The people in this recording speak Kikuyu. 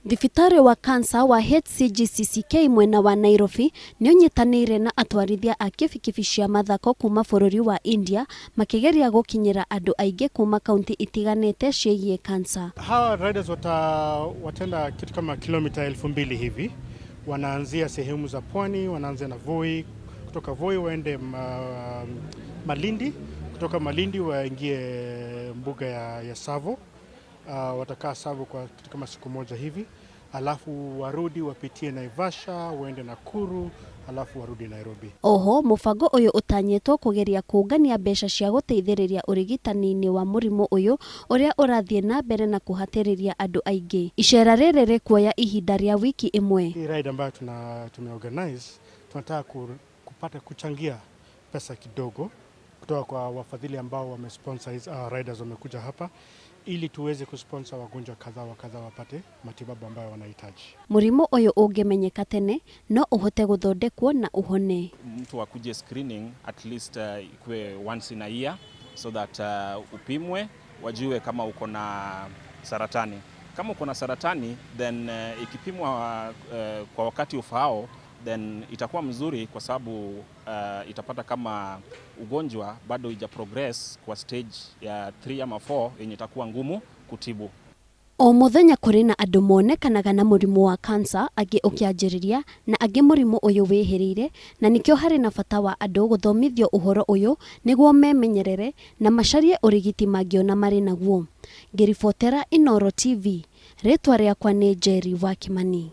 Thibitarĩ wa kansa wa HCGCCK mwena wa Nairobi nĩ ũnyitanĩire na atwarithia a kibikibi cia mathako kuma bũrũri wa India makĩgeria gũkinyĩra andũ aingĩ kuma kaunti itiganĩte ciĩgiĩ kansa. Hawa riders wataenda kitu kama kilomita 2000 hivi. Wanaanzia sehemu za pwani, wanaanzia na Voi, kutoka Voi waende Malindi, kutoka Malindi waingie mbuga ya Tsavo. Watakaa Tsavo kwa kitu kama siku moja hivi, alafu warudi wapitie Naivasha, waende Nakuru, alafu warudi Nairobi. Oho mubango uyu utanyitwo kugeria kungania mbeca cia guteithĩrĩria ũrigitani-inĩ wa mũrimũ ũyũ ũrĩa ũrathiĩ na mbere na kũhatĩrĩria andũ aingĩ. Icera rĩrĩ rĩkuoya ihinda rĩa wiki ĩmwe. Hii ride ambayo tumeorganize, tunataka kupata kuchangia pesa kidogo kutoka kwa wafadhili ambao wamesponsor hizi riders wamekuja hapa ili tuweze kusponsor wagonjwa kadha wa kadha wapate matibabu ambayo wanahitaji. Mũrimũ ũyũ ũngĩmenyeka tene no ũhote gũthondekwo na ũhone. Mtu akuje screening at least ikuwe once in a year so that upimwe wajue kama uko na saratani. Kama uko na saratani then ikipimwa kwa wakati ufaao then itakuwa mzuri kwa sababu itapata kama ugonjwa bado ija progress kwa stage ya 3 ama 4 yenye itakuwa ngumu kutibu. O muthenya kũrĩ na andũ monekanaga na mũrimũ wa kansa, angĩ ũkĩanjĩrĩria na angĩ mũrimũ ũyũ wĩhĩrĩire, na nĩkĩo harĩ na bata wa andũ gũthomithio ũhoro ũyũ nĩguo memenyerere na macarie ũrigiti mangĩona marĩ naguo. Ngĩribotera Inooro TV, rĩtwa rĩakwa nĩ Njeri wa Kimani.